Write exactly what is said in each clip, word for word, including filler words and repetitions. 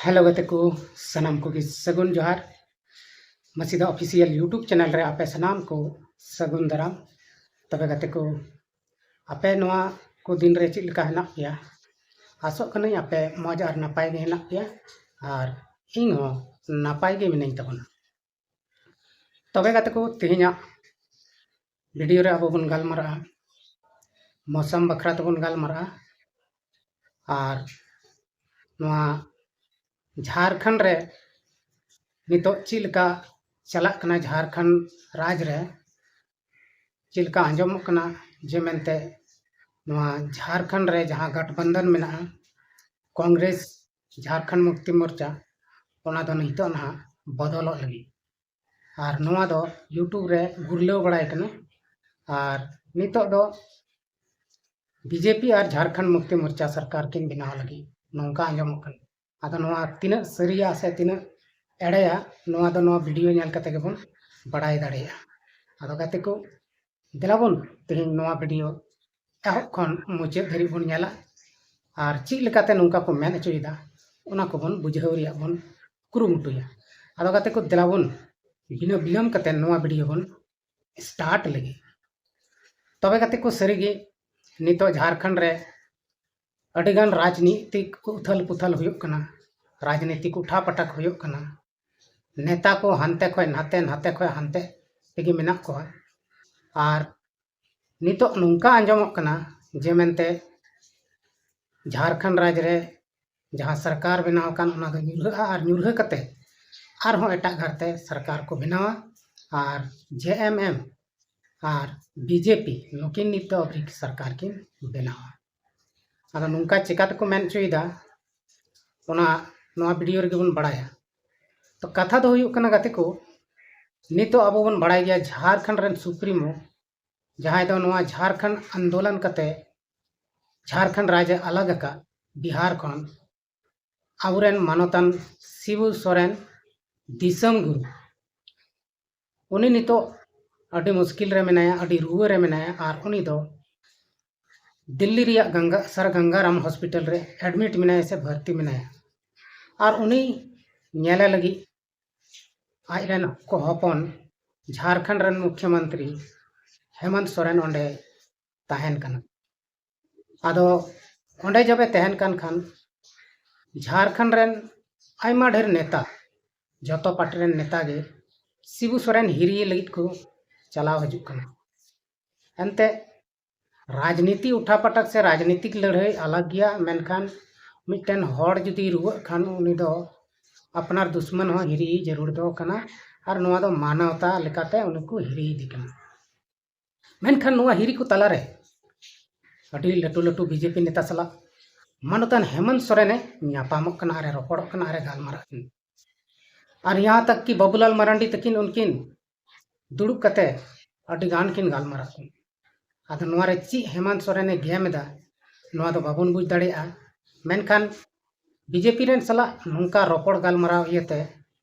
Hello ᱜᱟᱛᱮ ᱠᱚ, ᱥᱟᱱᱟᱢ ᱠᱚᱜᱮ ᱥᱟᱹᱜᱩᱱ ᱡᱚᱦᱟᱨ᱾ ᱢᱟᱹᱥᱤᱫᱟ ᱚᱯᱷᱤᱥᱤᱭᱟᱞ YouTube ᱪᱮᱱᱮᱞ ᱨᱮ ᱟᱯᱮ ᱥᱟᱱᱟᱢ ᱠᱚ ᱥᱟᱹᱜᱩᱱ ᱫᱟᱨᱟᱢ᱾ ᱛᱚᱵᱮ ᱜᱟᱛᱮ ᱠᱚ, ᱟᱯᱮ ᱱᱚᱣᱟ ᱠᱚ ᱫᱤᱱ ᱨᱮ ᱪᱮᱫ ᱞᱮᱠᱟ ᱦᱮᱱᱟᱜ ᱯᱮᱭᱟ? ᱟᱥᱚᱜ ᱠᱟᱹᱱᱟᱹᱧ ᱟᱯᱮ ᱢᱚᱡᱽ ᱟᱨ ᱱᱟᱯᱟᱭ ᱜᱮ ᱦᱮᱱᱟᱜ ᱯᱮᱭᱟ, ᱟᱨ ᱤᱧ ᱦᱚᱸ ᱱᱟᱯᱟᱭ ᱜᱮ ᱢᱤᱱᱟᱹᱧ ᱛᱟᱵᱚᱱᱟ᱾ ᱛᱚᱵᱮ ᱜᱟᱛᱮ ᱠᱚ, ᱛᱮᱦᱮᱧᱟᱜ ᱵᱷᱤᱰᱤᱭᱳ ᱨᱮ ᱟᱵᱚ ᱵᱚᱱ ᱜᱟᱞᱢᱟᱨᱟᱜᱼᱟ, ᱢᱳᱥᱟᱢ ᱵᱟᱠᱷᱨᱟ ᱛᱮᱵᱚᱱ ᱜᱟᱞᱢᱟᱨᱟᱜᱼᱟ, ᱟᱨ ᱱᱚᱣᱟ ᱡᱷᱟᱲᱠᱷᱚᱸᱰ ᱨᱮ ᱱᱤᱛᱚᱜ ᱪᱮᱫ ᱞᱮᱠᱟ ᱪᱟᱞᱟᱜ ᱠᱟᱱᱟ, ᱡᱷᱟᱲᱠᱷᱚᱸᱰ ᱨᱟᱡᱽ ᱨᱮ ᱪᱮᱫ ᱞᱮᱠᱟ ᱟᱸᱡᱚᱢᱚᱜ ᱠᱟᱱᱟ ᱡᱮ ᱢᱮᱱᱛᱮ ᱱᱚᱣᱟ ᱡᱷᱟᱲᱠᱷᱚᱸᱰ ᱨᱮ ᱡᱟᱦᱟᱸ ᱜᱟᱴᱵᱟᱱᱫᱷᱚᱱ ᱢᱮᱱᱟᱜᱼᱟ, ᱠᱚᱝᱜᱨᱮᱥ ᱡᱷᱟᱲᱠᱷᱚᱸᱰ ᱢᱩᱠᱛᱤ ᱢᱳᱨᱪᱟ, ᱚᱱᱟ ᱫᱚ ᱱᱤᱛᱚᱜ ᱱᱟᱦᱟᱜ ᱵᱚᱫᱚᱞᱚᱜ ᱞᱟᱹᱜᱤᱫ᱾ ᱟᱨ ᱱᱚᱣᱟ ᱫᱚ YouTube ᱨᱮ ᱜᱩᱨᱞᱟᱹᱣ ᱵᱟᱲᱟᱭ ᱠᱟᱱᱟ᱾ ᱟᱨ ᱱᱤᱛᱚᱜ ᱫᱚ ᱵᱤᱡᱮᱯᱤ ᱟᱨ ᱡᱷᱟᱲᱠᱷᱚᱸᱰ ᱢᱩᱠᱛᱤ ᱢᱳᱨᱪᱟ ᱥᱚᱨᱠᱟᱨ ᱠᱤᱱ ᱵᱮᱱᱟᱣ ᱞᱟᱹᱜᱤᱫ, ᱱᱚᱝᱠᱟ ᱟᱸᱡᱚᱢᱚᱜ ᱠᱟᱱᱟ᱾ ᱟᱫᱚ ᱱᱚᱣᱟ ᱛᱤᱱᱟᱹᱜ ᱥᱟᱹᱨᱤᱭᱟ ᱥᱮ ᱛᱤᱱᱟᱹᱜ ᱮᱲᱮᱭᱟ, ᱱᱚᱣᱟ ᱫᱚ ᱱᱚᱣᱟ ᱵᱷᱤᱰᱤᱭᱳ ᱧᱮᱞ ᱠᱟᱛᱮ ᱜᱮᱵᱚᱱ ᱵᱟᱲᱟᱭ ᱫᱟᱲᱮᱭᱟᱜᱼᱟ᱾ ᱟᱫᱚ ᱜᱟᱛᱮ ᱠᱚ, ᱫᱮᱞᱟ ᱵᱚᱱ ᱛᱮᱦᱮᱧ ᱱᱚᱣᱟ ᱵᱷᱤᱰᱤᱭᱳ ᱮᱦᱚᱵ ᱠᱷᱚᱱ ᱢᱩᱪᱟᱹᱫ ᱫᱷᱟᱹᱨᱤᱡ ᱵᱚᱱ ᱧᱮᱞᱟ, ᱟᱨ ᱪᱮᱫ ᱞᱮᱠᱟᱛᱮ ᱱᱚᱝᱠᱟ ᱠᱚ ᱢᱮᱱ ᱦᱚᱪᱚᱭᱮᱫᱟ, ᱚᱱᱟ ᱠᱚᱵᱚᱱ ᱵᱩᱡᱷᱟᱹᱣ ᱨᱮᱭᱟᱜ ᱵᱚᱱ ᱠᱩᱨᱩᱢᱩᱴᱩᱭᱟ᱾ ᱟᱫᱚ ᱜᱟᱛᱮ ᱠᱚ, ᱫᱮᱞᱟ ᱵᱚᱱ ᱵᱤᱱᱟᱹ ᱵᱤᱞᱚᱢ ᱠᱟᱛᱮ ᱱᱚᱣᱟ ᱵᱷᱤᱰᱤᱭᱳ ᱵᱚᱱ ᱥᱴᱟᱨᱴ ᱞᱮᱜᱮ᱾ ᱛᱚᱵᱮ ᱜᱟᱛᱮ ᱠᱚ, ᱥᱟᱹᱨᱤᱜᱮ ᱱᱤᱛᱚᱜ ᱡᱷᱟᱲᱠᱷᱚᱸᱰ ᱨᱮ ᱟᱹᱰᱤᱜᱟᱱ ᱨᱟᱡᱽᱱᱤᱛᱤ ᱠᱚ ᱩᱛᱷᱟᱹᱞ ᱯᱩᱛᱷᱟᱹᱞ ᱦᱩᱭᱩᱜ ᱠᱟᱱᱟ᱾ ᱨᱟᱡᱽᱱᱤᱛᱤ ᱠᱚ ᱩᱴᱷᱟ ᱯᱟᱴᱟᱠ ᱦᱩᱭᱩᱜ ᱠᱟᱱᱟ᱾ ᱱᱮᱛᱟ ᱠᱚ ᱦᱟᱱᱛᱮ ᱠᱷᱚᱱ ᱱᱟᱛᱮ, ᱱᱟᱛᱮ ᱠᱷᱚᱱ ᱦᱟᱱᱛᱮ ᱛᱮᱜᱮ ᱢᱮᱱᱟᱜ ᱠᱚᱣᱟ᱾ ᱟᱨ ᱱᱤᱛᱚᱜ ᱱᱚᱝᱠᱟ ᱟᱸᱡᱚᱢᱚᱜ ᱠᱟᱱᱟ ᱡᱮ ᱢᱮᱱᱛᱮ ᱡᱷᱟᱲᱠᱷᱚᱸᱰ ᱨᱟᱡᱽ ᱨᱮ ᱡᱟᱦᱟᱸ ᱥᱚᱨᱠᱟᱨ ᱵᱮᱱᱟᱣ ᱟᱠᱟᱱ, ᱚᱱᱟ ᱫᱚ ᱧᱩᱨᱦᱟᱹᱜᱼᱟ, ᱟᱨ ᱧᱩᱨᱦᱟᱹ ᱠᱟᱛᱮ ᱟᱨᱦᱚᱸ ᱮᱴᱟᱜ ᱫᱷᱟᱨᱛᱮ ᱥᱚᱨᱠᱟᱨ ᱠᱚ ᱵᱮᱱᱟᱣᱟ᱾ ᱟᱨ ᱡᱮ ᱮᱢ ᱮᱢ ᱟᱨ ᱵᱤ ᱡᱮ ᱯᱤ ᱱᱩᱠᱤᱱ ᱱᱤᱛᱚᱜ ᱟᱵᱨᱤᱠ ᱥᱚᱨᱠᱟᱨ ᱠᱤᱱ ᱵᱮᱱᱟᱣᱟ᱾ ᱟᱫᱚ ᱱᱚᱝᱠᱟ ᱪᱮᱠᱟ ᱛᱮᱠᱚ ᱢᱮᱱ ᱦᱚᱪᱚᱭᱮᱫᱟ, ᱚᱱᱟ ᱱᱚᱣᱟ ᱵᱷᱤᱰᱤᱭᱳ ᱨᱮᱜᱮ ᱵᱚᱱ ᱵᱟᱲᱟᱭᱟ᱾ ᱛᱚ ᱠᱟᱛᱷᱟ ᱫᱚ ᱦᱩᱭᱩᱜ ᱠᱟᱱᱟ ᱜᱟᱛᱮ ᱠᱚ, ᱱᱤᱛᱚᱜ ᱟᱵᱚ ᱵᱚᱱ ᱵᱟᱲᱟᱭ ᱜᱮᱭᱟ ᱡᱷᱟᱲᱠᱷᱚᱸᱰ ᱨᱮᱱ ᱥᱩᱯᱨᱤᱢᱳ, ᱡᱟᱦᱟᱸᱭ ᱫᱚ ᱱᱚᱣᱟ ᱡᱷᱟᱲᱠᱷᱚᱸᱰ ᱟᱱᱫᱳᱞᱚᱱ ᱠᱟᱛᱮ ᱡᱷᱟᱲᱠᱷᱚᱸᱰ ᱨᱟᱡᱽ ᱮ ᱟᱞᱟᱜᱽ ᱟᱠᱟᱫ ᱵᱤᱦᱟᱨ ᱠᱷᱚᱱ, ᱟᱵᱚᱨᱮᱱ ᱢᱟᱱᱚᱛᱟᱱ ᱥᱤᱵᱩ ᱥᱚᱨᱮᱱ, ᱫᱤᱥᱚᱢ ᱜᱩᱨᱩ, ᱩᱱᱤ ᱱᱤᱛᱚᱜ ᱟᱹᱰᱤ ᱢᱩᱥᱠᱤᱞ ᱨᱮ ᱢᱮᱱᱟᱭᱟ, ᱟᱹᱰᱤ ᱨᱩᱣᱟᱹ ᱨᱮ ᱢᱮᱱᱟᱭᱟ, ᱟᱨ ᱩᱱᱤ ᱫᱚ ᱫᱤᱞᱞᱤ ᱨᱮᱭᱟᱜ ᱜᱟᱝᱜᱟ, ᱥᱟᱨ ᱜᱟᱝᱜᱟᱨᱟᱢ ᱦᱚᱥᱯᱤᱴᱟᱞ ᱨᱮ ᱮᱰᱢᱤᱴ ᱢᱮᱱᱟᱭᱟ ᱥᱮ ᱵᱷᱚᱨᱛᱤ ᱢᱮᱱᱟᱭᱟ᱾ ᱟᱨ ᱩᱱᱤ ᱧᱮᱞᱮ ᱞᱟᱹᱜᱤᱫ ᱟᱡ ᱨᱮᱱ ᱠᱚ ᱦᱚᱯᱚᱱ ᱡᱷᱟᱲᱠᱷᱚᱸᱰ ᱨᱮᱱ ᱢᱩᱠᱷᱭᱚᱢᱚᱱᱛᱨᱤ ᱦᱮᱢᱚᱱᱛ ᱥᱚᱨᱮᱱ ᱚᱸᱰᱮ ᱛᱟᱦᱮᱱ ᱠᱟᱱᱟ᱾ ᱟᱫᱚ ᱚᱸᱰᱮ ᱡᱚᱵᱮ ᱛᱟᱦᱮᱱ ᱠᱟᱱ ᱠᱷᱟᱱ ᱡᱷᱟᱲᱠᱷᱚᱸᱰ ᱨᱮᱱ ᱟᱭᱢᱟ ᱰᱷᱮᱨ ᱱᱮᱛᱟ, ᱡᱚᱛᱚ ᱯᱟᱨᱴᱤ ᱨᱮᱱ ᱱᱮᱛᱟ ᱜᱮ ᱥᱤᱵᱩ ᱥᱚᱨᱮᱱ ᱦᱤᱨᱤᱭᱮ ᱞᱟᱹᱜᱤᱫ ᱠᱚ ᱪᱟᱞᱟᱣ ᱦᱤᱡᱩᱜ ᱠᱟᱱᱟ᱾ ᱮᱱᱛᱮ ᱨᱟᱡᱽᱱᱤᱛᱤ ᱩᱴᱷᱟ ᱯᱟᱴᱟᱠ ᱥᱮ ᱨᱟᱡᱽᱱᱤᱛᱤᱠ ᱞᱟᱹᱲᱦᱟᱹᱭ ᱟᱞᱟᱜᱽ ᱜᱮᱭᱟ, ᱢᱮᱱᱠᱷᱟᱱ ᱢᱤᱫᱴᱮᱱ ᱦᱚᱲ ᱡᱩᱫᱤ ᱨᱩᱣᱟᱹᱜ ᱠᱷᱟᱱ ᱩᱱᱤ ᱫᱚ ᱟᱯᱱᱟᱨ ᱫᱩᱥᱢᱟᱱ ᱦᱚᱸ ᱦᱤᱨᱤ ᱡᱟᱹᱨᱩᱲ ᱫᱚ ᱠᱟᱱᱟ, ᱟᱨ ᱱᱚᱣᱟ ᱫᱚ ᱢᱟᱱᱚᱣᱛᱟ ᱞᱮᱠᱟᱛᱮ ᱩᱱᱤ ᱠᱚ ᱦᱤᱨᱤᱭᱮᱫᱮ ᱠᱟᱱᱟ᱾ ᱢᱮᱱᱠᱷᱟᱱ ᱱᱚᱣᱟ ᱦᱤᱨᱤ ᱠᱚ ᱛᱟᱞᱟᱨᱮ ᱟᱹᱰᱤ ᱞᱟᱹᱴᱩ ᱞᱟᱹᱴᱩ ᱵᱤᱡᱮᱯᱤ ᱱᱮᱛᱟ ᱥᱟᱞᱟᱜ ᱢᱟᱱᱚᱛᱟᱱ ᱦᱮᱢᱚᱱᱛ ᱥᱚᱨᱮᱱᱮ ᱧᱟᱯᱟᱢᱚᱜ ᱠᱟᱱᱟ, ᱟᱨᱮ ᱨᱚᱯᱚᱲᱚᱜ ᱠᱟᱱᱟ, ᱟᱨᱮ ᱜᱟᱞᱢᱟᱨᱟᱜ ᱠᱟᱱᱟ᱾ ᱟᱨ ᱭᱟᱦᱟᱸ ᱛᱟᱠ ᱠᱤ ᱵᱟᱵᱩᱞᱟᱞ ᱢᱟᱨᱟᱱᱰᱤ ᱛᱟᱹᱠᱤᱱ ᱩᱱᱠᱤᱱ ᱫᱩᱲᱩᱵ ᱠᱟᱛᱮ ᱟᱹᱰᱤ ᱜᱟᱱ ᱠᱤᱱ ᱜᱟᱞᱢᱟᱨᱟᱜ ᱠᱟᱱᱟ᱾ ᱟᱫᱚ ᱱᱚᱣᱟ ᱨᱮ ᱪᱮᱫ ᱦᱮᱢᱟᱱᱛ ᱥᱚᱨᱮᱱᱮ ᱜᱮᱢ ᱮᱫᱟ, ᱱᱚᱣᱟ ᱫᱚ ᱵᱟᱵᱚᱱ ᱵᱩᱡᱽ ᱫᱟᱲᱮᱭᱟᱜᱼᱟ᱾ ᱢᱮᱱᱠᱷᱟᱱ ᱵᱤᱡᱮᱯᱤ ᱨᱮᱱ ᱥᱟᱞᱟᱜ ᱱᱚᱝᱠᱟ ᱨᱚᱯᱚᱲ ᱜᱟᱞᱢᱟᱨᱟᱣ ᱤᱭᱟᱹᱛᱮ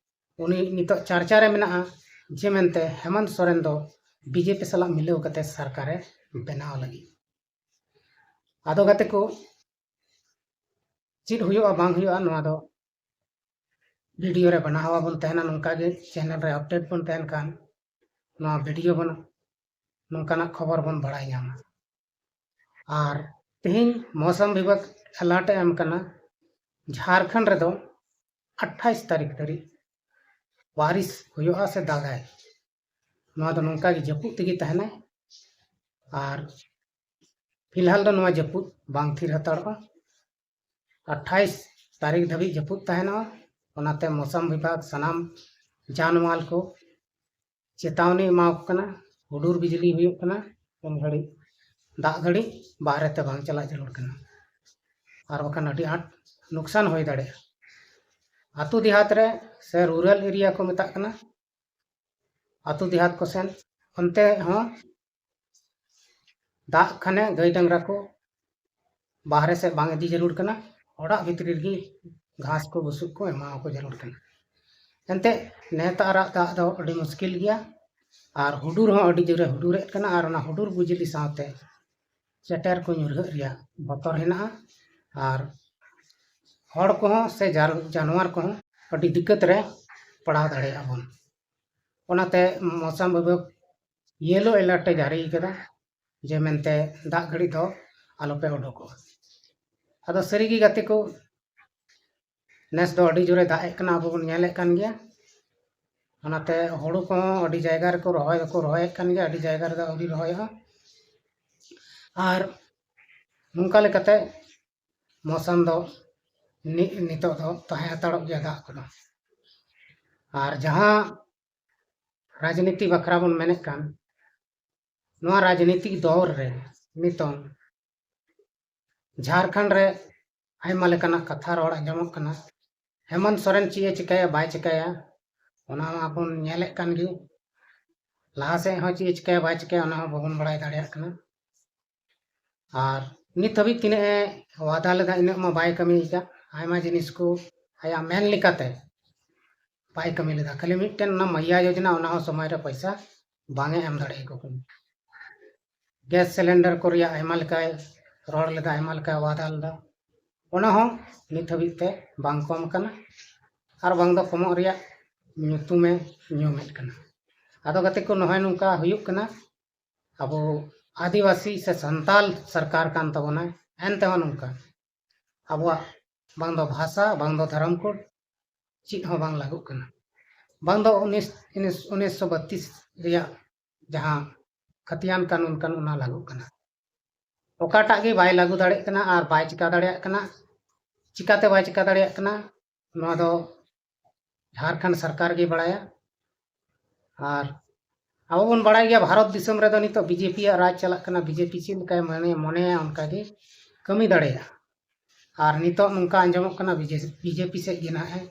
ᱩᱱᱤ ᱱᱤᱛᱚᱜ ᱪᱟᱨᱪᱟ ᱨᱮ ᱢᱮᱱᱟᱜᱼᱟ, ᱡᱮ ᱢᱮᱱᱛᱮ ᱦᱮᱢᱟᱱᱛ ᱥᱚᱨᱮᱱ ᱫᱚ ᱵᱤᱡᱮᱯᱤ ᱥᱟᱞᱟᱜ ᱢᱤᱞᱟᱹᱣ ᱠᱟᱛᱮ ᱥᱚᱨᱠᱟᱨᱮ ᱵᱮᱱᱟᱣ ᱞᱟᱹᱜᱤᱫ᱾ ᱟᱫᱚ ᱜᱟᱛᱮ ᱠᱚ, ᱪᱮᱫ ᱦᱩᱭᱩᱜᱼᱟ ᱵᱟᱝ ᱦᱩᱭᱩᱜᱼᱟ, ᱱᱚᱣᱟ ᱫᱚ ᱵᱷᱤᱰᱤᱭᱳ ᱨᱮ ᱵᱮᱱᱟᱣ ᱟᱵᱚᱱ ᱛᱟᱦᱮᱱᱟ᱾ ᱱᱚᱝᱠᱟ ᱜᱮ ᱪᱮᱱᱮᱞ ᱨᱮ ᱟᱯᱰᱮᱴ ᱵᱚᱱ ᱛᱟᱦᱮᱱ ᱠᱷᱟᱱ ᱱᱚᱣᱟ ᱵᱷᱤᱰᱤᱭᱳ ᱵᱚᱱ, ᱱᱚᱝᱠᱟᱱᱟᱜ ᱠᱷᱚᱵᱚᱨ ᱵᱚᱱ ᱵᱟᱲᱟᱭ ᱧᱟᱢᱟ᱾ ᱟᱨ ᱛᱮᱦᱮᱧ ᱢᱳᱥᱚᱢ ᱵᱤᱵᱷᱟᱜᱽ ᱮᱞᱟᱨᱴ ᱮ ᱮᱢ ᱠᱟᱱᱟ, ᱡᱷᱟᱲᱠᱷᱚᱸᱰ ᱨᱮᱫᱚ ᱟᱴᱷᱟᱭᱤᱥ ᱛᱟᱹᱨᱤᱠᱷ ᱫᱷᱟᱹᱨᱤᱡ ᱵᱟᱨᱤᱥ ᱦᱩᱭᱩᱜᱼᱟ ᱥᱮ ᱫᱟᱜᱟᱭ᱾ ᱱᱚᱣᱟ ᱫᱚ ᱱᱚᱝᱠᱟ ᱜᱮ ᱡᱟᱹᱯᱩᱫ ᱛᱮᱜᱮ ᱛᱟᱦᱮᱱᱟᱭ᱾ ᱟᱨ ᱯᱷᱤᱞᱦᱟᱞ ᱫᱚ ᱱᱚᱣᱟ ᱡᱟᱹᱯᱩᱫ ᱵᱟᱝ ᱛᱷᱤᱨ ᱦᱟᱛᱟᱲᱚᱜᱼᱟ᱾ ᱟᱴᱷᱟᱭᱤᱥ ᱛᱟᱹᱨᱤᱠᱷ ᱫᱷᱟᱹᱵᱤᱡ ᱡᱟᱹᱯᱩᱫ ᱛᱟᱦᱮᱱᱟ᱾ ᱚᱱᱟᱛᱮ ᱢᱳᱥᱚᱢ ᱵᱤᱵᱷᱟᱜᱽ ᱥᱟᱱᱟᱢ ᱡᱟᱱᱢᱟᱞ ᱠᱚ ᱪᱮᱛᱟᱣᱱᱤ ᱮᱢᱟᱣᱟᱠᱚ ᱠᱟᱱᱟ᱾ ᱦᱩᱰᱩᱨ ᱵᱤᱡᱽᱞᱤ ᱦᱩᱭᱩᱜ ᱠᱟᱱᱟ, ᱩᱱ ᱜᱷᱟᱹᱲᱤᱡ ᱫᱟᱜ ᱜᱷᱟᱹᱲᱤᱡ ᱵᱟᱦᱨᱮ ᱛᱮ ᱵᱟᱝ ᱪᱟᱞᱟᱜ ᱡᱟᱹᱨᱩᱲ ᱠᱟᱱᱟ, ᱟᱨ ᱵᱟᱠᱷᱟᱱ ᱟᱹᱰᱤ ᱟᱸᱴ ᱱᱩᱠᱥᱟᱱ ᱦᱩᱭ ᱫᱟᱲᱮᱭᱟᱜᱼᱟ᱾ ᱟᱹᱛᱩ ᱫᱮᱦᱟᱛ ᱨᱮ ᱥᱮ ᱨᱩᱨᱟᱞ ᱮᱨᱤᱭᱟ ᱠᱚ ᱢᱮᱛᱟᱜ ᱠᱟᱱᱟ, ᱟᱹᱛᱩ ᱫᱮᱦᱟᱛ ᱠᱚ ᱥᱮᱱ, ᱚᱱᱛᱮ ᱦᱚᱸ ᱫᱟᱜ ᱠᱷᱟᱱᱮ ᱜᱟᱹᱭ ᱰᱟᱝᱨᱟ ᱠᱚ ᱵᱟᱦᱨᱮ ᱥᱮᱫ ᱵᱟᱝ ᱤᱫᱤ ᱡᱟᱹᱨᱩᱲ ᱠᱟᱱᱟ, ᱚᱲᱟᱜ ᱵᱷᱤᱛᱨᱤ ᱨᱮᱜᱮ ᱜᱷᱟᱥ ᱠᱚ ᱵᱩᱥᱩᱵ ᱠᱚ ᱮᱢᱟᱣᱟᱠᱚ ᱡᱟᱹᱨᱩᱲ ᱠᱟᱱᱟ᱾ ᱮᱱᱛᱮᱫ ᱱᱮᱛᱟᱨᱟᱜ ᱫᱟᱜ ᱫᱚ ᱟᱹᱰᱤ ᱢᱩᱥᱠᱤᱞ ᱜᱮᱭᱟ, ᱟᱨ ᱦᱩᱰᱩᱨ ᱦᱚᱸ ᱟᱹᱰᱤ ᱡᱳᱨᱮ ᱦᱩᱰᱩᱨᱮᱫ ᱠᱟᱱᱟ, ᱟᱨ ᱚᱱᱟ ᱦᱩᱰᱩᱨ ᱵᱤᱡᱽᱞᱤ ᱥᱟᱶᱛᱮ ᱪᱮᱴᱮᱨ ᱠᱚ ᱧᱩᱨᱦᱟᱹᱜ ᱨᱮᱭᱟᱜ ᱵᱚᱛᱚᱨ ᱦᱮᱱᱟᱜᱼᱟ᱾ ᱟᱨ ᱦᱚᱲ ᱠᱚᱦᱚᱸ ᱥᱮ ᱡᱟᱱᱣᱟᱨ ᱠᱚᱦᱚᱸ ᱟᱹᱰᱤ ᱫᱤᱠᱠᱟᱛ ᱨᱮ ᱯᱟᱲᱟᱣ ᱫᱟᱲᱮᱭᱟᱜᱼᱟ ᱵᱚᱱ᱾ ᱚᱱᱟᱛᱮ ᱢᱚᱥᱟᱢ ᱵᱤᱵᱷᱟᱜᱽ ᱭᱮᱞᱳ ᱮᱞᱟᱨᱴ ᱮ ᱡᱟᱹᱨᱤ ᱠᱟᱫᱟ, ᱡᱮ ᱢᱮᱱᱛᱮ ᱫᱟᱜ ᱜᱷᱟᱹᱲᱤ ᱫᱚ ᱟᱞᱚᱯᱮ ᱩᱰᱩᱠᱚᱜᱼᱟ᱾ ᱟᱫᱚ ᱥᱟᱹᱨᱤᱜᱮ ᱜᱟᱛᱮ ᱠᱚ, ᱱᱮᱥ ᱫᱚ ᱟᱹᱰᱤ ᱡᱳᱨᱮ ᱫᱟᱜ ᱮᱫ ᱠᱟᱱᱟ, ᱟᱵᱚ ᱵᱚᱱ ᱧᱮᱞᱮᱫ ᱠᱟᱱ ᱜᱮᱭᱟ᱾ ᱚᱱᱟᱛᱮ ᱦᱩᱲᱩ ᱠᱚᱦᱚᱸ ᱟᱹᱰᱤ ᱡᱟᱭᱜᱟ ᱨᱮᱠᱚ ᱨᱚᱦᱚᱭ ᱫᱚᱠᱚ ᱨᱚᱦᱚᱭᱮᱫ ᱠᱟᱱ ᱜᱮᱭᱟ, ᱟᱹᱰᱤ ᱡᱟᱭᱜᱟ ᱨᱮᱫᱚ ᱟᱹᱣᱨᱤ ᱨᱚᱦᱚᱭᱚᱜᱼᱟ᱾ ᱟᱨ ᱱᱚᱝᱠᱟ ᱞᱮᱠᱟᱛᱮ ᱢᱚᱥᱟᱢ ᱫᱚ ᱱᱤᱛᱚᱜ ᱫᱚ ᱛᱟᱦᱮᱸ ᱦᱟᱛᱟᱲᱚᱜ ᱜᱮᱭᱟ ᱫᱟᱜ ᱠᱚᱫᱚ᱾ ᱟᱨ ᱡᱟᱦᱟᱸ ᱨᱟᱡᱽᱱᱤᱛᱤ ᱵᱟᱠᱷᱨᱟ ᱵᱚᱱ ᱢᱮᱱᱮᱫ ᱠᱟᱱ, ᱱᱚᱣᱟ ᱨᱟᱡᱽᱱᱤᱛᱤᱠ ᱫᱚᱞ ᱨᱮ ᱱᱤᱛᱚᱝ ᱡᱷᱟᱲᱠᱷᱚᱸᱰ ᱨᱮ ᱟᱭᱢᱟ ᱞᱮᱠᱟᱱᱟᱜ ᱠᱟᱛᱷᱟ ᱨᱚᱲ ᱟᱸᱡᱚᱢᱚᱜ ᱠᱟᱱᱟ᱾ ᱦᱮᱢᱚᱱᱛ ᱥᱚᱨᱮᱱ ᱪᱮᱫ ᱮ ᱪᱤᱠᱟᱹᱭᱟ ᱵᱟᱭ ᱪᱤᱠᱟᱹᱭᱟ, ᱚᱱᱟ ᱢᱟᱵᱚᱱ ᱧᱮᱞᱮᱫ ᱠᱟᱱ ᱜᱮ᱾ ᱞᱟᱦᱟ ᱥᱮᱫ ᱦᱚᱸ ᱪᱮᱫ ᱮ ᱪᱤᱠᱟᱹᱭᱟ ᱵᱟᱭ ᱪᱤᱠᱟᱹᱭᱟ, ᱚᱱᱟ ᱦᱚᱸ ᱵᱟᱵᱚᱱ ᱵᱟᱲᱟᱭ ᱫᱟᱲᱮᱭᱟᱜ ᱠᱟᱱᱟ᱾ ᱟᱨ ᱱᱤᱛ ᱦᱟᱹᱵᱤᱡ ᱛᱤᱱᱟᱹᱜ ᱮ ᱣᱟᱫᱟ ᱞᱮᱫᱟ, ᱤᱱᱟᱹᱜ ᱢᱟ ᱵᱟᱭ ᱠᱟᱹᱢᱤ ᱟᱠᱟᱫ᱾ ᱟᱭᱢᱟ ᱡᱤᱱᱤᱥ ᱠᱚ ᱟᱭᱟᱜ ᱢᱮᱱ ᱞᱮᱠᱟᱛᱮ ᱵᱟᱭ ᱠᱟᱹᱢᱤ ᱞᱮᱫᱟ᱾ ᱠᱷᱟᱹᱞᱤ ᱢᱤᱫᱴᱮᱱ ᱚᱱᱟ ᱢᱟᱭᱟ ᱭᱳᱡᱚᱱᱟ, ᱚᱱᱟ ᱦᱚᱸ ᱥᱚᱢᱚᱭ ᱨᱮ ᱯᱚᱭᱥᱟ ᱵᱟᱝ ᱮ ᱮᱢ ᱫᱟᱲᱮᱭᱟᱠᱚ ᱠᱟᱱᱟ᱾ ᱜᱮᱥ ᱥᱤᱞᱤᱱᱰᱟᱨ ᱠᱚ ᱨᱮᱭᱟᱜ ᱟᱭᱢᱟ ᱞᱮᱠᱟᱭ ᱨᱚᱲ ᱞᱮᱫᱟ, ᱟᱭᱢᱟ ᱞᱮᱠᱟᱭ ᱣᱟᱫᱟ ᱞᱮᱫᱟ, ᱚᱱᱟ ᱦᱚᱸ ᱱᱤᱛ ᱦᱟᱹᱵᱤᱡ ᱛᱮ ᱵᱟᱝ ᱠᱚᱢ ᱠᱟᱱᱟ᱾ ᱟᱨ ᱵᱟᱝ ᱫᱚ ᱠᱚᱢᱚᱜ ᱨᱮᱭᱟᱜ ᱧᱩᱛᱩᱢᱮ ᱧᱩᱢᱮᱫ ᱠᱟᱱᱟ᱾ ᱟᱫᱚ ᱜᱟᱛᱮ ᱠᱚ, ᱱᱚᱜᱼᱚᱭ ᱱᱚᱝᱠᱟ ᱦᱩᱭᱩᱜ ᱠᱟᱱᱟ᱾ ᱟᱵᱚ ᱟᱹᱫᱤᱵᱟᱹᱥᱤ ᱥᱮ ᱥᱟᱱᱛᱟᱞ ᱥᱚᱨᱠᱟᱨ ᱠᱟᱱ ᱛᱟᱵᱚᱱᱟᱭ, ᱮᱱ ᱛᱮᱦᱚᱸ ᱱᱚᱝᱠᱟ ᱟᱵᱚᱣᱟᱜ ᱵᱟᱝ ᱫᱚ ᱵᱷᱟᱥᱟ, ᱵᱟᱝ ᱫᱚ ᱫᱷᱚᱨᱚᱢ ᱠᱳᱰ, ᱪᱮᱫ ᱦᱚᱸ ᱵᱟᱝ ᱞᱟᱹᱜᱩᱜ ᱠᱟᱱᱟ᱾ ᱵᱟᱝ ᱫᱚ ᱩᱱᱤᱥ, ᱩᱱᱤᱥ, ᱩᱱᱤᱥᱥᱚ ᱵᱟᱛᱤᱥ ᱨᱮᱭᱟᱜ ᱡᱟᱦᱟᱸ ᱠᱷᱟᱛᱤᱭᱟᱱ ᱠᱟᱹᱱᱩᱱ ᱠᱟᱱ, ᱚᱱᱟ ᱞᱟᱹᱜᱩᱜ ᱠᱟᱱᱟ᱾ ᱚᱠᱟᱴᱟᱜ ᱜᱮ ᱵᱟᱭ ᱞᱟᱹᱜᱩ ᱫᱟᱲᱮᱭᱟᱜ ᱠᱟᱱᱟ ᱟᱨ ᱵᱟᱭ ᱪᱤᱠᱟ ᱫᱟᱲᱮᱭᱟᱜ ᱠᱟᱱᱟ᱾ ᱪᱤᱠᱟᱛᱮ ᱵᱟᱭ ᱪᱤᱠᱟ ᱫᱟᱲᱮᱭᱟᱜ ᱠᱟᱱᱟ, ᱱᱚᱣᱟ ᱫᱚ ᱡᱷᱟᱲᱠᱷᱚᱸᱰ ᱥᱚᱨᱠᱟᱨ ᱜᱮ ᱵᱟᱲᱟᱭᱟ᱾ ᱟᱨ ᱟᱵᱚ ᱵᱚᱱ ᱵᱟᱲᱟᱭ ᱜᱮᱭᱟ, ᱵᱷᱟᱨᱚᱛ ᱫᱤᱥᱚᱢ ᱨᱮᱫᱚ ᱱᱤᱛᱚᱜ ᱵᱤᱡᱮᱯᱤ ᱭᱟᱜ ᱨᱟᱡᱽ ᱪᱟᱞᱟᱜ ᱠᱟᱱᱟ᱾ ᱵᱤᱡᱮᱯᱤ ᱪᱮᱫ ᱞᱮᱠᱟᱭ ᱢᱚᱱᱮ, ᱢᱚᱱᱮᱭᱟ, ᱚᱱᱠᱟ ᱜᱮ ᱠᱟᱹᱢᱤ ᱫᱟᱲᱮᱭᱟᱜᱼᱟ᱾ ᱟᱨ ᱱᱤᱛᱚᱜ ᱱᱚᱝᱠᱟ ᱟᱸᱡᱚᱢᱚᱜ ᱠᱟᱱᱟ, ᱵᱤᱡᱮᱯᱤ ᱥᱮᱫ ᱜᱮ ᱱᱟᱦᱟᱜ ᱮ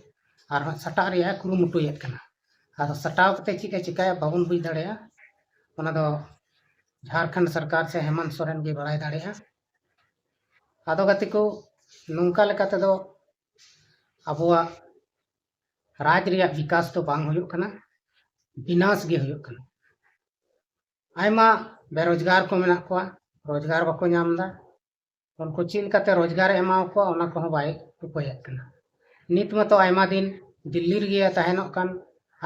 ᱟᱨᱦᱚᱸ ᱥᱟᱴᱟᱜ ᱨᱮᱭᱟᱜ ᱮ ᱠᱩᱨᱩᱢᱩᱴᱩᱭᱮᱫ ᱠᱟᱱᱟ᱾ ᱟᱫᱚ ᱥᱟᱴᱟᱣ ᱠᱟᱛᱮ ᱪᱮᱫ ᱮ ᱪᱤᱠᱟᱹᱭᱟ, ᱵᱟᱵᱚᱱ ᱵᱩᱡᱽ ᱫᱟᱲᱮᱭᱟᱜᱼᱟ᱾ ᱚᱱᱟ ᱫᱚ ᱡᱷᱟᱲᱠᱷᱚᱸᱰ ᱥᱚᱨᱠᱟᱨ ᱥᱮ ᱦᱮᱢᱚᱱᱛ ᱥᱚᱨᱮᱱ ᱜᱮ ᱵᱟᱲᱟᱭ ᱫᱟᱲᱮᱭᱟᱜᱼᱟ᱾ ᱟᱫᱚ ᱜᱟᱛᱮ ᱠᱚ, ᱱᱚᱝᱠᱟ ᱞᱮᱠᱟ ᱛᱮᱫᱚ ᱟᱵᱚᱣᱟᱜ ᱨᱟᱡᱽ ᱨᱮᱭᱟᱜ ᱵᱤᱠᱟᱥ ᱫᱚ ᱵᱟᱝ ᱦᱩᱭᱩᱜ ᱠᱟᱱᱟ, ᱵᱤᱱᱟᱥ ᱜᱮ ᱦᱩᱭᱩᱜ ᱠᱟᱱᱟ᱾ ᱟᱭᱢᱟ ᱵᱮᱨᱳᱡᱽᱜᱟᱨ ᱠᱚ ᱢᱮᱱᱟᱜ ᱠᱚᱣᱟ, ᱨᱳᱡᱽᱜᱟᱨ ᱵᱟᱠᱚ ᱧᱟᱢ ᱮᱫᱟ᱾ ᱩᱱᱠᱩ ᱪᱮᱫ ᱞᱮᱠᱟᱛᱮ ᱨᱳᱡᱽᱜᱟᱨ ᱮ ᱮᱢᱟ ᱠᱚᱣᱟ, ᱚᱱᱟ ᱠᱚᱦᱚᱸ ᱵᱟᱭ ᱩᱯᱟᱹᱭᱟᱜ ᱠᱟᱱᱟ᱾ ᱱᱤᱛ ᱢᱟᱛᱚ ᱟᱭᱢᱟ ᱫᱤᱱ ᱫᱤᱞᱞᱤ ᱨᱮᱜᱮ ᱛᱟᱦᱮᱱᱚᱜ ᱠᱟᱱ,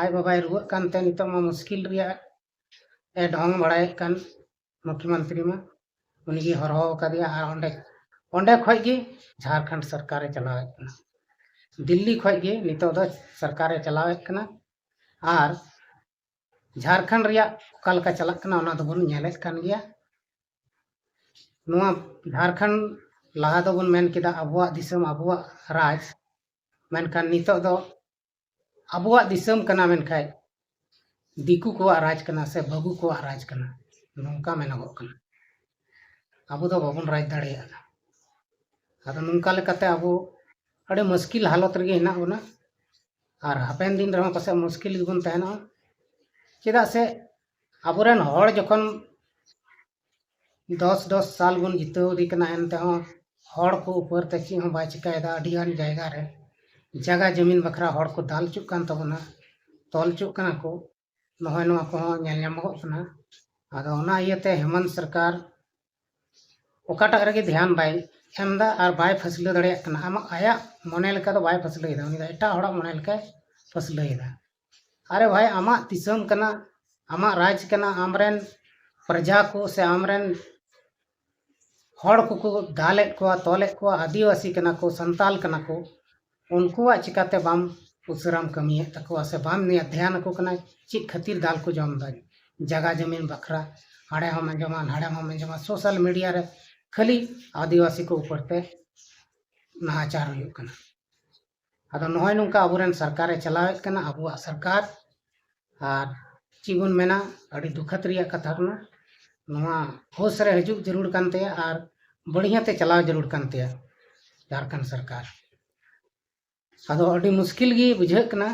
ᱟᱡ ᱵᱟᱵᱟᱭ ᱨᱩᱣᱟᱹᱜ ᱠᱟᱱᱛᱮ ᱱᱤᱛᱚᱜ ᱢᱟ ᱢᱩᱥᱠᱤᱞ ᱨᱮᱭᱟᱜ ᱮ ᱰᱷᱚᱝ ᱵᱟᱲᱟᱭᱮᱫ ᱠᱟᱱ ᱢᱩᱠᱷᱭᱚᱢᱚᱱᱛᱨᱤ ᱢᱟ, ᱩᱱᱤᱜᱮ ᱦᱚᱨᱦᱚ ᱟᱠᱟᱫᱮᱭᱟ᱾ ᱟᱨ ᱚᱸᱰᱮ ᱚᱸᱰᱮ ᱠᱷᱚᱡ ᱜᱮ ᱡᱷᱟᱲᱠᱷᱚᱸᱰ ᱥᱚᱨᱠᱟᱨᱮ ᱪᱟᱞᱟᱣᱮᱫ ᱠᱟᱱᱟ, ᱫᱤᱞᱞᱤ ᱠᱷᱚᱡ ᱜᱮ ᱱᱤᱛᱚᱜ ᱫᱚ ᱥᱚᱨᱠᱟᱨᱮ ᱪᱟᱞᱟᱣᱮᱫ ᱠᱟᱱᱟ᱾ ᱟᱨ ᱡᱷᱟᱲᱠᱷᱚᱸᱰ ᱨᱮᱭᱟᱜ ᱚᱠᱟ ᱞᱮᱠᱟ ᱪᱟᱞᱟᱜ ᱠᱟᱱᱟ ᱚᱱᱟ ᱫᱚᱵᱚᱱ ᱧᱮᱞᱮᱫ ᱠᱟᱱ ᱜᱮᱭᱟ᱾ ᱱᱚᱣᱟ ᱡᱷᱟᱲᱠᱷᱚᱸᱰ ᱞᱟᱦᱟ ᱫᱚᱵᱚᱱ ᱢᱮᱱ ᱠᱮᱫᱟ ᱟᱵᱚᱣᱟᱜ ᱫᱤᱥᱚᱢ, ᱟᱵᱚᱣᱟᱜ ᱨᱟᱡᱽ, ᱢᱮᱱᱠᱷᱟᱱ ᱱᱤᱛᱚᱜ ᱫᱚ ᱟᱵᱚᱣᱟᱜ ᱫᱤᱥᱚᱢ ᱠᱟᱱᱟ ᱢᱮᱱᱠᱷᱟᱱ ᱫᱤᱠᱩ ᱠᱚᱣᱟᱜ ᱨᱟᱡᱽ ᱠᱟᱱᱟ ᱥᱮ ᱵᱟᱹᱵᱩ ᱠᱚᱣᱟᱜ ᱨᱟᱡᱽ ᱠᱟᱱᱟ, ᱱᱚᱝᱠᱟ ᱢᱮᱱᱚᱜᱚᱜ ᱠᱟᱱᱟ᱾ ᱟᱵᱚ ᱫᱚ ᱵᱟᱵᱚᱱ ᱨᱟᱡᱽ ᱫᱟᱲᱮᱭᱟᱜᱼᱟ᱾ ᱟᱫᱚ ᱱᱚᱝᱠᱟ ᱞᱮᱠᱟᱛᱮ ᱟᱵᱚ ᱟᱹᱰᱤ ᱢᱩᱥᱠᱤᱞ ᱦᱟᱞᱚᱛ ᱨᱮᱜᱮ ᱦᱮᱱᱟᱜ ᱵᱚᱱᱟ᱾ ᱟᱨ ᱦᱟᱯᱮᱱ ᱫᱤᱱ ᱨᱮᱦᱚᱸ ᱯᱟᱥᱮᱡ ᱢᱩᱥᱠᱤᱞ ᱜᱮᱵᱚᱱ ᱛᱟᱦᱮᱱᱚᱜᱼᱟ᱾ ᱪᱮᱫᱟᱜ ᱥᱮ ᱟᱵᱚᱨᱮᱱ ᱦᱚᱲ ᱡᱚᱠᱷᱚᱱ ᱫᱚᱥ ᱫᱚᱥ ᱥᱟᱞ ᱵᱚᱱ ᱡᱤᱛᱟᱹᱣ ᱤᱫᱤ ᱠᱟᱱᱟ, ᱮᱱ ᱛᱮᱦᱚᱸ ᱦᱚᱲ ᱠᱚ ᱩᱯᱚᱨ ᱛᱮ ᱪᱮᱫ ᱦᱚᱸ ᱵᱟᱭ ᱪᱤᱠᱟᱹᱭᱮᱫᱟ᱾ ᱟᱹᱰᱤᱜᱟᱱ ᱡᱟᱭᱜᱟ ᱨᱮ ᱡᱟᱭᱜᱟ ᱡᱚᱢᱤᱱ ᱵᱟᱠᱷᱨᱟ ᱦᱚᱲ ᱠᱚ ᱫᱟᱞ ᱦᱚᱪᱚᱜ ᱠᱟᱱ ᱛᱟᱵᱚᱱᱟ, ᱛᱚᱞ ᱦᱚᱪᱚᱜ ᱠᱟᱱᱟ ᱠᱚ᱾ ᱱᱚᱜᱼᱚᱭ ᱱᱚᱣᱟ ᱠᱚᱦᱚᱸ ᱧᱮᱞ ᱧᱟᱢᱚᱜᱚᱜ ᱠᱟᱱᱟ᱾ ᱟᱫᱚ ᱚᱱᱟ ᱤᱭᱟᱹᱛᱮ ᱦᱮᱢᱚᱱᱛ ᱥᱚᱨᱠᱟᱨ ᱚᱠᱟᱴᱟᱜ ᱨᱮᱜᱮ ᱫᱷᱮᱭᱟᱱ ᱵᱟᱭ ᱮᱢ ᱮᱫᱟ ᱟᱨ ᱵᱟᱭ ᱯᱷᱟᱹᱥᱞᱟᱹ ᱫᱟᱲᱮᱭᱟᱜ ᱠᱟᱱᱟ᱾ ᱟᱢᱟᱜ, ᱟᱭᱟᱜ ᱢᱚᱱᱮ ᱞᱮᱠᱟ ᱫᱚ ᱵᱟᱭ ᱯᱷᱟᱹᱥᱞᱟᱹᱭᱮᱫᱟ, ᱩᱱᱤ ᱫᱚ ᱮᱴᱟᱜ ᱦᱚᱲᱟᱜ ᱢᱚᱱᱮ ᱞᱮᱠᱟᱭ ᱯᱷᱟᱹᱥᱞᱟᱹᱭᱮᱫᱟ᱾ ᱟᱨᱮ ᱵᱷᱟᱭ, ᱟᱢᱟᱜ ᱫᱤᱥᱚᱢ ᱠᱟᱱᱟ, ᱟᱢᱟᱜ ᱨᱟᱡᱽ ᱠᱟᱱᱟ, ᱟᱢᱨᱮᱱ ᱯᱨᱚᱡᱟ ᱠᱚ ᱥᱮ ᱟᱢᱨᱮᱱ ᱦᱚᱲ ᱠᱚᱠᱚ ᱫᱟᱞᱮᱫ ᱠᱚᱣᱟ, ᱛᱚᱞᱮᱫ ᱠᱚᱣᱟ, ᱟᱹᱫᱤᱵᱟᱹᱥᱤ ᱠᱟᱱᱟ ᱠᱚ, ᱥᱟᱱᱛᱟᱞ ᱠᱟᱱᱟ ᱠᱚ, ᱩᱱᱠᱩᱣᱟᱜ ᱪᱤᱠᱟᱛᱮ ᱵᱟᱢ ᱩᱥᱟᱹᱨᱟᱢ ᱠᱟᱹᱢᱤᱭᱮᱫ ᱛᱟᱠᱚᱣᱟ ᱥᱮ ᱵᱟᱢ ᱫᱷᱮᱭᱟᱱ ᱟᱠᱚ ᱠᱟᱱᱟ? ᱪᱮᱫ ᱠᱷᱟᱹᱛᱤᱨ ᱫᱟᱞ ᱠᱚ ᱡᱚᱢ ᱮᱫᱟ? ᱡᱟᱜᱟ ᱡᱚᱢᱤᱱ ᱵᱟᱠᱷᱨᱟ ᱦᱟᱸᱰᱮ ᱦᱚᱸᱢ ᱟᱸᱡᱚᱢᱟ, ᱱᱟᱰᱮ ᱦᱚᱸᱢ ᱟᱸᱡᱚᱢᱟ, social media ᱨᱮ ᱠᱷᱟᱹᱞᱤ ᱟᱹᱫᱤᱵᱟᱹᱥᱤ ᱠᱚ ᱩᱯᱚᱨ ᱛᱮ ᱱᱟᱦᱟᱪᱟᱨ ᱦᱩᱭᱩᱜ ᱠᱟᱱᱟ᱾ ᱟᱫᱚ ᱱᱚᱜᱼᱚᱭ ᱱᱚᱝᱠᱟ ᱟᱵᱚᱨᱮᱱ ᱥᱚᱨᱠᱟᱨᱮ ᱪᱟᱞᱟᱣᱮᱫ ᱠᱟᱱᱟ, ᱟᱵᱚᱣᱟᱜ ᱥᱚᱨᱠᱟᱨ, ᱟᱨ ᱪᱮᱫ ᱵᱚᱱ ᱢᱮᱱᱟ, ᱟᱹᱰᱤ ᱫᱩᱠᱷᱟᱹᱛ ᱨᱮᱭᱟᱜ ᱠᱟᱛᱷᱟ ᱠᱟᱱᱟ᱾ ᱱᱚᱣᱟ ᱦᱳᱥ ᱨᱮ ᱦᱤᱡᱩᱜ ᱡᱟᱹᱨᱩᱲ ᱠᱟᱱ ᱛᱟᱭᱟ ᱟᱨ ᱵᱟᱹᱲᱤᱭᱟᱹ ᱛᱮ ᱪᱟᱞᱟᱣ ᱡᱟᱹᱨᱩᱲ ᱠᱟᱱ ᱛᱟᱭᱟ ᱡᱷᱟᱲᱠᱷᱚᱸᱰ ᱥᱚᱨᱠᱟᱨ᱾ ᱟᱫᱚ ᱟᱹᱰᱤ ᱢᱩᱥᱠᱤᱞ ᱜᱮ ᱵᱩᱡᱷᱟᱹᱜ ᱠᱟᱱᱟ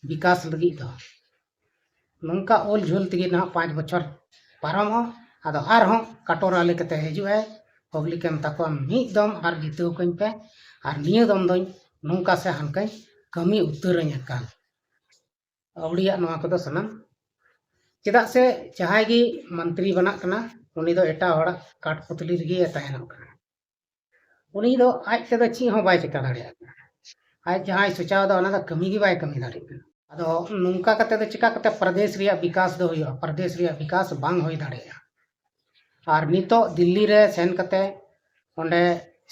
ᱵᱤᱠᱟᱥ ᱞᱟᱹᱜᱤᱫ ᱫᱚ᱾ ᱱᱚᱝᱠᱟ ᱚᱞ ᱡᱷᱩᱞ ᱛᱮᱜᱮ ᱱᱟᱦᱟᱜ ᱯᱟᱸᱪ ᱵᱚᱪᱷᱚᱨ ᱯᱟᱨᱚᱢᱚᱜᱼᱟ᱾ ᱟᱫᱚ ᱟᱨᱦᱚᱸ ᱠᱟᱴᱚᱨ ᱟᱞᱮ ᱠᱟᱛᱮ ᱦᱤᱡᱩᱜ ᱟᱭ, ᱯᱟᱵᱽᱞᱤᱠ ᱮ ᱢᱮᱛᱟ ᱠᱚᱣᱟ, "ᱢᱤᱫ ᱫᱚᱢ ᱟᱨ ᱡᱤᱛᱟᱹᱣ ᱠᱟᱹᱧ ᱯᱮ, ᱟᱨ ᱱᱤᱭᱟᱹ ᱫᱚᱢ ᱫᱚᱧ ᱱᱚᱝᱠᱟ ᱥᱮ ᱦᱟᱱᱠᱟᱧ ᱠᱟᱹᱢᱤ ᱩᱛᱟᱹᱨᱟᱹᱧ ᱮᱠᱟᱞ᱾" ᱟᱹᱣᱲᱤᱭᱟᱜ ᱱᱚᱣᱟ ᱠᱚᱫᱚ ᱥᱟᱱᱟᱢ᱾ ᱪᱮᱫᱟᱜ ᱥᱮ ᱡᱟᱦᱟᱸᱭ ᱜᱮ ᱢᱚᱱᱛᱨᱤ ᱵᱮᱱᱟᱜ ᱠᱟᱱᱟ, ᱩᱱᱤ ᱫᱚ ᱮᱴᱟᱜ ᱦᱚᱲᱟᱜ ᱠᱟᱴᱯᱩᱛᱞᱤ ᱨᱮᱜᱮ ᱛᱟᱦᱮᱱᱚᱜ ᱠᱟᱱᱟ᱾ ᱩᱱᱤ ᱫᱚ ᱟᱡ ᱛᱮᱫᱚ ᱪᱮᱫ ᱦᱚᱸ ᱵᱟᱭ ᱪᱤᱠᱟ ᱫᱟᱲᱮᱭᱟᱜ ᱠᱟᱱᱟ᱾ ᱟᱡ ᱡᱟᱦᱟᱸᱭ ᱥᱚᱪᱟᱣ ᱫᱟ, ᱚᱱᱟ ᱫᱚ ᱠᱟᱹᱢᱤ ᱜᱮ ᱵᱟᱭ ᱠᱟᱹᱢᱤ ᱫᱟᱲᱮᱭᱟᱜ ᱠᱟᱱᱟ᱾ ᱟᱫᱚ ᱱᱚᱝᱠᱟ ᱠᱟᱛᱮ ᱫᱚ ᱪᱤᱠᱟ ᱠᱟᱛᱮ ᱯᱨᱚᱫᱮᱥ ᱨᱮᱭᱟᱜ ᱵᱤᱠᱟᱥ ᱫᱚ ᱦᱩᱭᱩᱜᱼᱟ? ᱯᱨᱚᱫᱮᱥ ᱨᱮᱭᱟᱜ ᱵᱤᱠᱟᱥ ᱵᱟᱝ ᱦᱩᱭ ᱫᱟᱲᱮᱭᱟᱜᱼᱟ᱾ ᱟᱨ ᱱᱤᱛᱚᱜ ᱫᱤᱞᱞᱤ ᱨᱮ ᱥᱮᱱ ᱠᱟᱛᱮ ᱚᱸᱰᱮ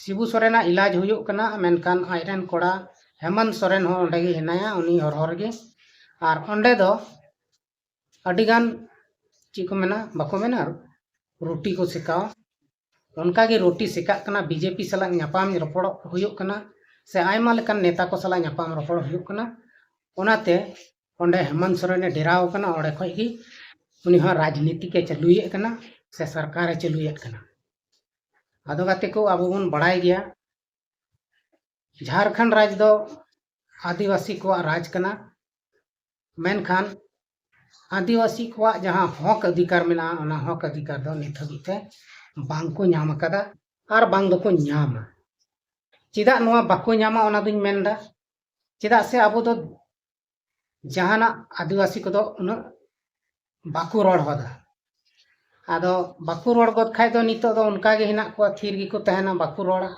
ᱥᱤᱵᱩ ᱥᱚᱨᱮᱱᱟᱜ ᱤᱞᱟᱡᱽ ᱦᱩᱭᱩᱜ ᱠᱟᱱᱟ, ᱢᱮᱱᱠᱷᱟᱱ ᱟᱡ ᱨᱮᱱ ᱠᱚᱲᱟ ᱦᱮᱢᱚᱱᱛ ᱥᱚᱨᱮᱱ ᱦᱚᱸ ᱚᱸᱰᱮ ᱜᱮ ᱦᱮᱱᱟᱭᱟ, ᱩᱱᱤ ᱦᱚᱨᱦᱚ ᱨᱮᱜᱮ᱾ ᱟᱨ ᱚᱸᱰᱮ ᱫᱚ ᱟᱹᱰᱤ ᱜᱟᱱ, ᱪᱮᱫ ᱠᱚ ᱢᱮᱱᱟ, ᱵᱟᱠᱚ ᱢᱮᱱᱟ, ᱨᱩᱴᱤ ᱠᱚ ᱥᱮᱠᱟᱣᱟ᱾ ᱚᱱᱠᱟ ᱜᱮ ᱨᱩᱴᱤ ᱥᱮᱠᱟᱜ ᱠᱟᱱᱟ, ᱵᱤᱡᱮᱯᱤ ᱥᱟᱞᱟᱜ ᱧᱟᱯᱟᱢ ᱨᱚᱯᱚᱲ ᱦᱩᱭᱩᱜ ᱠᱟᱱᱟ, ᱥᱮ ᱟᱭᱢᱟ ᱞᱮᱠᱟᱱ ᱱᱮᱛᱟ ᱠᱚ ᱥᱟᱞᱟᱜ ᱧᱟᱯᱟᱢ ᱨᱚᱯᱚᱲ ᱦᱩᱭᱩᱜ ᱠᱟᱱᱟ᱾ ᱚᱱᱟᱛᱮ ᱚᱸᱰᱮ ᱦᱮᱢᱚᱱᱛ ᱥᱚᱨᱮᱱᱮ ᱰᱮᱨᱟᱣ ᱠᱟᱱᱟ, ᱚᱸᱰᱮ ᱠᱷᱚᱡ ᱜᱮ ᱩᱱᱤ ᱦᱚᱸ ᱨᱟᱡᱽᱱᱤᱛᱤ ᱠᱮ ᱪᱟᱹᱞᱩᱭᱮᱫ ᱠᱟᱱᱟ, ᱥᱮ ᱥᱚᱨᱠᱟᱨᱮ ᱪᱟᱹᱞᱩᱭᱮᱫ ᱠᱟᱱᱟ᱾ ᱟᱫᱚ ᱜᱟᱛᱮ ᱠᱚ, ᱟᱵᱚ ᱵᱚᱱ ᱵᱟᱲᱟᱭ ᱜᱮᱭᱟ, ᱡᱷᱟᱲᱠᱷᱚᱸᱰ ᱨᱟᱡᱽ ᱫᱚ ᱟᱹᱫᱤᱵᱟᱹᱥᱤ ᱠᱚᱣᱟᱜ ᱨᱟᱡᱽ ᱠᱟᱱᱟ, ᱢᱮᱱᱠᱷᱟᱱ ᱟᱹᱫᱤᱵᱟᱹᱥᱤ ᱠᱚᱣᱟᱜ ᱡᱟᱦᱟᱸ ᱦᱚᱠ ᱚᱫᱷᱤᱠᱟᱨ ᱢᱮᱱᱟᱜᱼᱟ, ᱚᱱᱟ ᱦᱚᱠ ᱚᱫᱷᱤᱠᱟᱨ ᱫᱚ ᱱᱤᱛ ᱦᱟᱹᱵᱤᱡ ᱛᱮ ᱵᱟᱝ ᱠᱚ ᱧᱟᱢ ᱟᱠᱟᱫᱟ ᱟᱨ ᱵᱟᱝ ᱫᱚᱠᱚ ᱧᱟᱢᱟ᱾ ᱪᱮᱫᱟᱜ ᱱᱚᱣᱟ ᱵᱟᱠᱚ ᱧᱟᱢᱟ, ᱚᱱᱟ ᱫᱩᱧ ᱢᱮᱱᱫᱟ, ᱪᱮᱫᱟᱜ ᱥᱮ ᱟᱵᱚ ᱫᱚ ᱡᱟᱦᱟᱱᱟᱜ ᱟᱹᱫᱤᱵᱟᱹᱥᱤ ᱠᱚᱫᱚ ᱩᱱᱟᱹᱜ ᱵᱟᱠᱚ ᱨᱚᱲ ᱦᱚᱫᱟ᱾ ᱟᱫᱚ ᱵᱟᱠᱚ ᱨᱚᱲ ᱜᱚᱫ ᱠᱷᱟᱡ ᱫᱚ ᱱᱤᱛᱚᱜ ᱫᱚ ᱚᱱᱠᱟ ᱜᱮ ᱦᱮᱱᱟᱜ ᱠᱚᱣᱟ, ᱛᱷᱤᱨ ᱜᱮᱠᱚ ᱛᱟᱦᱮᱱᱟ, ᱵᱟᱠᱚ ᱨᱚᱲᱟ᱾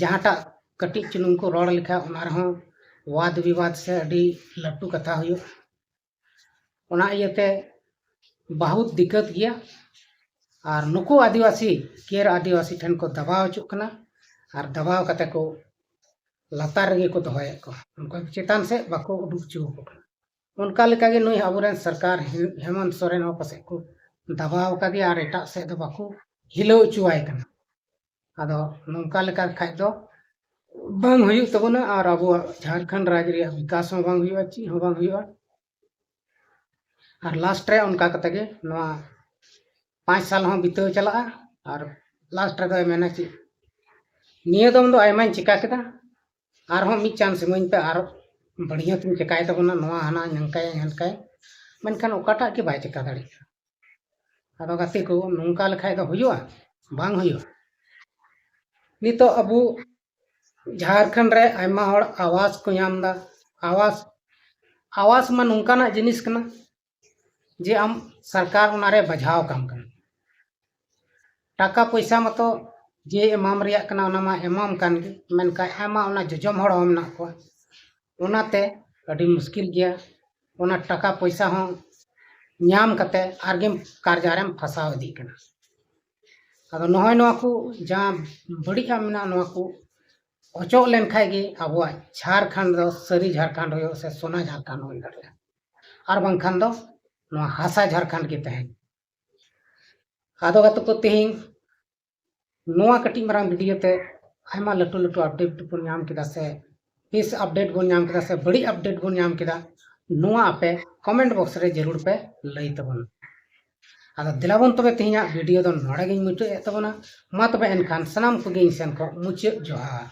ᱡᱟᱦᱟᱸᱴᱟᱜ ᱠᱟᱹᱴᱤᱡ ᱪᱩᱞᱩᱝ ᱠᱚ ᱨᱚᱲ ᱞᱮᱠᱷᱟᱡ ᱚᱱᱟ ᱨᱮᱦᱚᱸ ᱣᱟᱫ ᱵᱤᱵᱟᱫ ᱥᱮ ᱟᱹᱰᱤ ᱞᱟᱹᱴᱩ ᱠᱟᱛᱷᱟ ᱦᱩᱭᱩᱜᱼᱟ᱾ ᱚᱱᱟ ᱤᱭᱟᱹᱛᱮ ᱵᱟᱦᱩᱛ ᱫᱤᱠᱠᱟᱛ ᱜᱮᱭᱟ᱾ ᱟᱨ ᱱᱩᱠᱩ ᱟᱹᱫᱤᱵᱟᱹᱥᱤ, ᱜᱮᱨ ᱟᱹᱫᱤᱵᱟᱹᱥᱤ ᱴᱷᱮᱱ ᱠᱚ ᱫᱟᱵᱟᱣ ᱦᱚᱪᱚᱜ ᱠᱟᱱᱟ, ᱟᱨ ᱫᱟᱵᱟᱣ ᱠᱟᱛᱮ ᱠᱚ ᱞᱟᱛᱟᱨ ᱨᱮᱜᱮ ᱠᱚ ᱫᱚᱦᱚᱭᱮᱫ ᱠᱚᱣᱟ, ᱩᱱᱠᱩ ᱪᱮᱛᱟᱱ ᱥᱮᱫ ᱵᱟᱠᱚ ᱩᱰᱩᱠ ᱦᱚᱪᱚ ᱟᱠᱚ ᱠᱟᱱᱟ᱾ ᱚᱱᱠᱟ ᱞᱮᱠᱟᱜᱮ ᱱᱩᱭ ᱟᱵᱚᱨᱮᱱ ᱥᱚᱨᱠᱟᱨ ᱦᱮ-, ᱦᱮᱢᱚᱱᱛ ᱥᱚᱨᱮᱱ ᱦᱚᱸ ᱯᱟᱥᱮᱡ ᱠᱚ ᱫᱟᱵᱟᱣ ᱟᱠᱟᱫᱮᱭᱟ ᱟᱨ ᱮᱴᱟᱜ ᱥᱮᱫ ᱫᱚ ᱵᱟᱠᱚ ᱦᱤᱞᱟᱹᱣ ᱦᱚᱪᱚᱣᱟᱭ ᱠᱟᱱᱟ᱾ ᱟᱫᱚ ᱱᱚᱝᱠᱟ ᱞᱮᱠᱟ ᱠᱷᱟᱡ ᱫᱚ ᱵᱟᱝ ᱦᱩᱭᱩᱜ ᱛᱟᱵᱚᱱᱟ ᱟᱨ ᱟᱵᱚᱣᱟᱜ ᱡᱷᱟᱲᱠᱷᱚᱸᱰ ᱨᱟᱡᱽ ᱨᱮᱭᱟᱜ ᱵᱤᱠᱟᱥ ᱦᱚᱸ ᱵᱟᱝ ᱦᱩᱭᱩᱜᱼᱟ, ᱪᱮᱫ ᱦᱚᱸ ᱵᱟᱝ ᱦᱩᱭᱩᱜᱼᱟ᱾ ᱟᱨ ᱞᱟᱥᱴ ᱨᱮ ᱚᱱᱠᱟ ᱠᱟᱛᱮ ᱜᱮ ᱱᱚᱣᱟ ᱯᱟᱸᱪ ᱥᱟᱞ ᱦᱚᱸ ᱵᱤᱛᱟᱹᱣ ᱪᱟᱞᱟᱜᱼᱟ᱾ ᱟᱨ ᱞᱟᱥᱴ ᱨᱮᱫᱚᱭ ᱢᱮᱱᱟ ᱪᱮᱫ, ᱱᱤᱭᱟᱹ ᱫᱚᱢ ᱫᱚ ᱟᱭᱢᱟᱧ ᱪᱤᱠᱟ ᱠᱮᱫᱟ, ᱟᱨᱦᱚᱸ ᱢᱤᱫ ᱪᱟᱱᱥ ᱤᱢᱟᱹᱧ ᱯᱮ, ᱟᱨ ᱵᱟᱹᱲᱤᱭᱟᱹ ᱛᱤᱧ ᱪᱤᱠᱟᱭ ᱛᱟᱵᱚᱱᱟ, ᱱᱚᱣᱟ ᱦᱟᱱᱟ ᱱᱚᱝᱠᱟᱭᱟ ᱦᱟᱱᱠᱟᱭᱟ, ᱢᱮᱱᱠᱷᱟᱱ ᱚᱠᱟᱴᱟᱜ ᱜᱮ ᱵᱟᱭ ᱪᱤᱠᱟ ᱫᱟᱲᱮᱭᱟᱜᱼᱟ᱾ ᱟᱫᱚ ᱜᱟᱛᱮ ᱠᱚ, ᱱᱚᱝᱠᱟ ᱞᱮᱠᱷᱟᱡ ᱫᱚ ᱦᱩᱭᱩᱜᱼᱟ? ᱵᱟᱝ ᱦᱩᱭᱩᱜᱼᱟ᱾ ᱱᱤᱛᱚᱜ ᱟᱵᱚ ᱡᱷᱟᱲᱠᱷᱚᱸᱰ ᱨᱮ ᱟᱭᱢᱟ ᱦᱚᱲ ᱟᱣᱟᱥ ᱠᱚ ᱧᱟᱢ ᱮᱫᱟ᱾ ᱟᱣᱟᱥ, ᱟᱣᱟᱥ ᱢᱟ ᱱᱚᱝᱠᱟᱱᱟᱜ ᱡᱤᱱᱤᱥ ᱠᱟᱱᱟ ᱡᱮ ᱟᱢ ᱥᱚᱨᱠᱟᱨ ᱚᱱᱟᱨᱮ ᱵᱟᱡᱷᱟᱣ ᱠᱟᱢ ᱠᱟᱱᱟ᱾ ᱴᱟᱠᱟ ᱯᱚᱭᱥᱟ ᱢᱟᱛᱚ ᱡᱮ ᱮᱢᱟᱢ ᱨᱮᱭᱟᱜ ᱠᱟᱱᱟ ᱚᱱᱟ ᱢᱟ ᱮᱢᱟᱢ ᱠᱟᱱ ᱜᱮ, ᱢᱮᱱᱠᱷᱟᱱ ᱟᱭᱢᱟ ᱚᱱᱟ ᱡᱚᱡᱚᱢ ᱦᱚᱲ ᱦᱚᱸ ᱢᱮᱱᱟᱜ ᱠᱚᱣᱟ᱾ ᱚᱱᱟᱛᱮ ᱟᱹᱰᱤ ᱢᱩᱥᱠᱤᱞ ᱜᱮᱭᱟ᱾ ᱚᱱᱟ ᱴᱟᱠᱟ ᱯᱚᱭᱥᱟ ᱦᱚᱸ ᱧᱟᱢ ᱠᱟᱛᱮ ᱟᱨᱜᱮᱢ ᱠᱟᱨᱡᱟ ᱨᱮᱢ ᱯᱷᱟᱥᱟᱣ ᱤᱫᱤᱜ ᱠᱟᱱᱟ᱾ ᱟᱫᱚ ᱱᱚᱜᱼᱚᱭ ᱱᱚᱣᱟ ᱠᱚ ᱡᱟᱦᱟᱸ ᱵᱟᱹᱲᱤᱡᱟᱜ ᱢᱮᱱᱟᱜᱼᱟ, ᱱᱚᱣᱟ ᱠᱚ ᱚᱪᱚᱜ ᱞᱮᱱᱠᱷᱟᱡ ᱜᱮ ᱟᱵᱚᱣᱟᱜ ᱡᱷᱟᱲᱠᱷᱚᱸᱰ ᱫᱚ ᱥᱟᱹᱨᱤ ᱡᱷᱟᱲᱠᱷᱚᱸᱰ ᱦᱩᱭᱩᱜ ᱥᱮ ᱥᱚᱱᱟ ᱡᱷᱟᱲᱠᱷᱚᱸᱰ ᱦᱩᱭ ᱫᱟᱲᱮᱭᱟᱜᱼᱟ, ᱟᱨ ᱵᱟᱝᱠᱷᱟᱱ ᱫᱚ ᱱᱚᱣᱟ ᱦᱟᱥᱟ ᱡᱷᱟᱲᱠᱷᱚᱸᱰ ᱜᱮ ᱛᱟᱦᱮᱱ᱾ ᱟᱫᱚ ᱜᱟᱛᱮ ᱠᱚ, ᱛᱮᱦᱮᱧ ᱱᱚᱣᱟ ᱠᱟᱹᱴᱤᱡ ᱢᱟᱨᱟᱝ ᱵᱷᱤᱰᱤᱭᱳ ᱛᱮ ᱟᱭᱢᱟ ᱞᱟᱹᱴᱩ ᱞᱟᱹᱴᱩ ᱟᱯᱰᱮᱴ ᱵᱚᱱ ᱧᱟᱢ ᱠᱮᱫᱟ, ᱥᱮ ᱵᱮᱥ ᱟᱯᱰᱮᱴ ᱵᱚᱱ ᱧᱟᱢ ᱠᱮᱫᱟ, ᱥᱮ ᱵᱟᱹᱲᱤᱡ ᱟᱯᱰᱮᱴ ᱵᱚᱱ ᱧᱟᱢ ᱠᱮᱫᱟ, ᱱᱚᱣᱟ ᱟᱯᱮ ᱠᱚᱢᱮᱱᱴ ᱵᱚᱠᱥ ᱨᱮ ᱡᱟᱹᱨᱩᱲ ᱯᱮ ᱞᱟᱹᱭ ᱛᱟᱵᱚᱱᱟ᱾ ᱟᱫᱚ ᱫᱮᱞᱟ ᱵᱚᱱ ᱛᱚᱵᱮ ᱛᱮᱦᱮᱧᱟᱜ ᱵᱷᱤᱰᱤᱭᱳ ᱫᱚ ᱱᱚᱰᱮ ᱜᱤᱧ ᱢᱩᱪᱟᱹᱫ ᱮᱫ ᱛᱟᱵᱚᱱᱟ᱾ ᱢᱟ ᱛᱚᱵᱮ ᱮᱱᱠᱷᱟᱱ ᱥᱟᱱᱟᱢ ᱠᱚᱜᱮ ᱤᱧ ᱥᱮᱱ ᱠᱷᱚᱱ ᱢᱩᱪᱟᱹᱫ ᱡᱚᱦᱟᱨ᱾